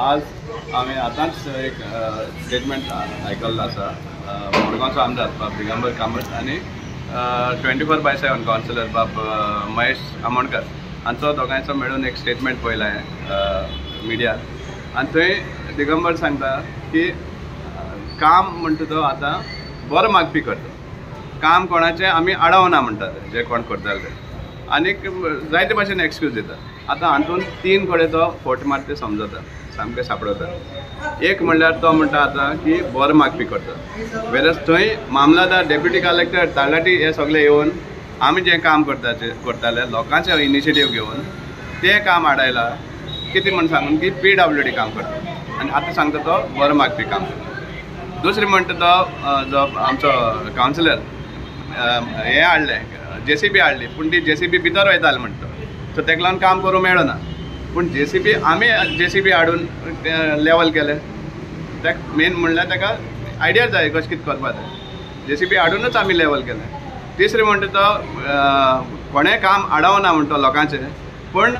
आज आमी आतांच एक स्टेटमेंट आयकल्लो आसा. मडगांवचो आमदार बाब दिगंबर कामत आनी 24/7 कावन्सिलर बाब महेश आमोणकर हांचो दोगांयचो मेळून एक स्टेटमेंट पळयला हांवें मिडियार. आनी थंय दिगंबर सांगता की काम म्हणटा तो आतां बरो मागपी करता, काम कोणाचें आमी आडावना म्हणटा ते जे कोण करताले ते, आनीक जायते भाशेन एक्सक्यूज दिता. आतां हातून 3 कडेन तो फोट मारता ते समजता, सामकें सापडता. एक म्हणल्यार तो म्हणटा आतां की बरो मागपी करता, वेरस थंय मामलादार, डेप्युटी कलेक्टर, तलाठी हे सगळे येवन आमी जें काम करताले लोकांचें इनिशिएटीव घेवन तें काम आडायलां. कितें म्हण सांगून की PWD काम करता आनी आतां सांगता तो बरो मागपी काम करता. दुसरें म्हणटा तो जो आमचो कावन्सिलर हें हाडलें, JCB हाडली, पूण ती JCB भितर वयताली म्हणटा, सो तेका लागून काम करूंक मेळना. पूण JCB आमी JCB हाडून लेवल केलें, तेका मेन म्हणल्यार ताका आयडिया जाय कशें कितें करपा तें, JCB हाडुनूच आमी लेवल केलें. तिसरें म्हणटा तो कोणें काम आडावना म्हणटा लोकांचें, पूण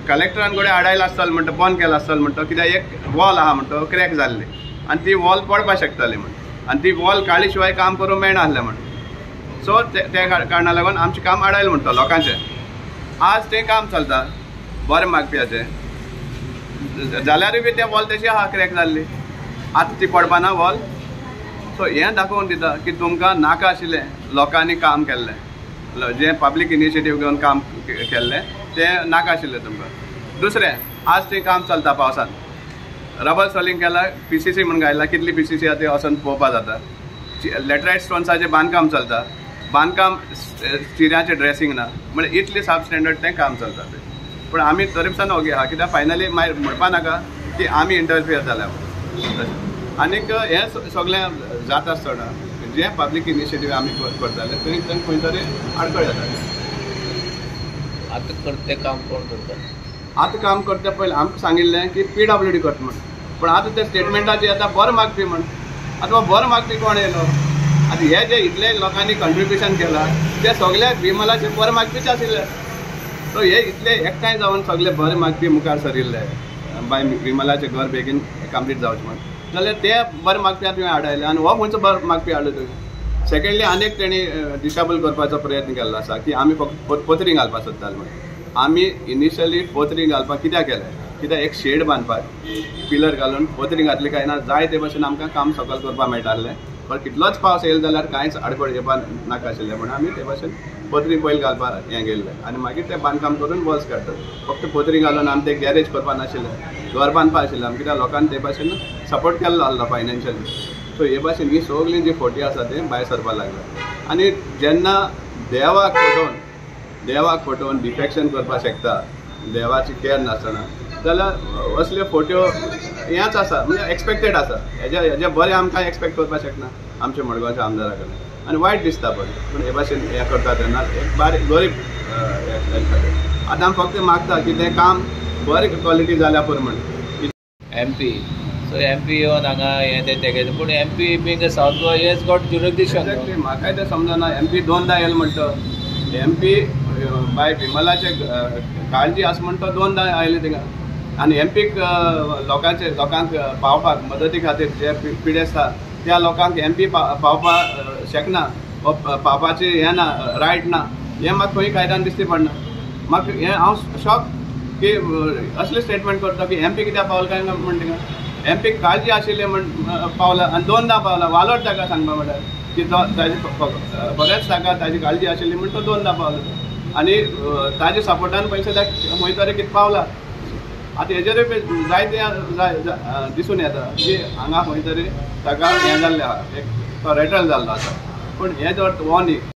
कलेक्टरान कडेन आडायलां आसतलें म्हणटा, बंद केलां आसतलें म्हणटा, कित्याक एक वॉल आहा म्हणटा क्रॅक जाल्ली आनी ती वॉल पडपाक शकताली म्हण, आनी ती वॉल काडली शिवाय काम करूंक मेळना आसलें म्हण. सो त्या कारणा लागून आमचें काम आडायलें म्हणटा लोकांचें. आज तें काम चलता बरें मागप्याचें, जाल्यारूय बी तें वॉल तशी आहा क्रॅक जाल्ली, आतां ती पडपाना वॉल. सो हें दाखोवन दिता की तुमकां नाका आशिल्लें लोकांनी काम केल्लें, जें पब्लीक इनिशिएटीव घेवन काम केल्लें तें नाका आशिल्लें तुमकां. दुसरें, आज तें काम चलता पावसान, रबर सोलिंग केलां, PCC म्हूण घायला, कितली PCC आहा ती वचोन पळोवपा जाता. लॅटरायट स्टोन्साचें बांदकाम चलता, बांदकाम चिऱ्यांचें ड्रेसींग ना, म्हणजे इतलें सब स्टँडर्ड तें काम चलता तें. पूण आमी तरी सुद्दां ओगी आहा, कित्याक फायनली मागीर म्हणपा नाका की आमी इंटरफियर जाल्या. आनीक हें सगळें जाता आसतना जें पब्लीक इनिशिएटीव आमी करताले थंय खंय तरी आडखळ येता. आतां करता तें काम कोण करता? आतां काम करता पयलें आमकां सांगिल्लें की PWD करता म्हण, पूण आतां ते स्टेटमेंटाचेर येता बरो मागपी म्हण. आतां बरो मागपी कोण येयलो? आतां हे जे इतले लोकांनी कंट्रिब्युशन केलां ते सगळे विमलाचे बरे मागपीच आशिल्ले. सो हे इतले एकठांय जावन सगळे बरे मागपी मुखार सरिल्ले बाय विमलाचें घर बेगीन कंप्लीट जावचें म्हण, जाल्यार ते बरे मागपी तुवें आडायले आनी हो खंयचो बरो मागपी हाडलो तुवें. सेकेंडली, आनीक तेणी डिसेबल करपाचो प्रयत्न केल्लो आसा की आमी फक्त पत्री घालपाक सोदताले म्हण. आमी इनिशियली पत्री घालपाक कित्याक केलें, कित्याक एक शेड बांदपाक पिलर घालून पत्री घातली काय ना जाय ते भशेन आमकां काम सकयल करपाक मेळटालें. पण कितलोच पावस येयलो जाल्यार कांयच आडखळ येवपाक नाका आशिल्लें म्हणून आमी ते भशेन पत्री पयलीं घालपाक हें गेल्लें आनी मागीर तें बांदकाम करून वॉल्स काडटात. फक्त पत्री घालून आमी तें गॅरेज करपाक नाशिल्लें, घर बांदपाक आशिल्लें आमी, कित्याक लोकांनी ते भशेन सपोर्ट केल्लो आसलो फायनान्शियली. सो हे भाशेन ही सगळीं जी फोटी आसा ते भायर सरपाक लागल्या. आनी जेन्ना देवाक फटोवन डिफेक्शन करपाक शकता, देवाची केअर नासतना, जाल्यार असल्यो फोट्यो हेंच आसा, म्हणजे एक्सपेक्टेड आसा. हेजे बरें आमकां एक्सपेक्ट करपाक शकना आमच्या मडगांवच्या आमदारा कडेन, आनी वायट दिसता. पण हे भाशेन हें करता तेन्ना एक बारीक गरीब खातीर आतां आमी फक्त मागता की तें काम बरें क्वॉलिटी जाल्या पुरो म्हण. MP, so MP येवन हांगा हें तें तेगेलें, पूण MP being South Goa has got jurisdiction. Exactly, म्हाकाय तें समजना. MP दोनदां येयलो म्हणटा, MP बाय विमलाचे काळजी आसा म्हण तो दोनदां आयले थिंगा. आनी MPक लोकांचे लोकांक पावपाक मदती खातीर जे पिडेस्त आसा त्या लोकांक MP पावपाक शकना, पावपाचें हें ना, रायट ना, हें म्हाका खंय कायद्यान दिश्टी पडना. म्हाका हें हांव शॉक की असलें स्टेटमेंट करता की MP कित्याक पावला काय म्हण. थिंगा MPक काळजी आशिल्ली म्हण पावला आनी दोनदां पावला. वालोर ताका सांगपा म्हणल्यार की तो ताजी बरेंच ताका ताजी काळजी आशिल्ली म्हण तो दोनदां पावलो आनी ताजे सपोर्टान पयशे खंय तरी कितें पावला. आतां हेजेरूय जायते दिसून येता की हांगा खंय तरी ताका हें जाल्लें आहा, एक तो रेटल जाल्लो आसा. पूण हें जर हो न्ही.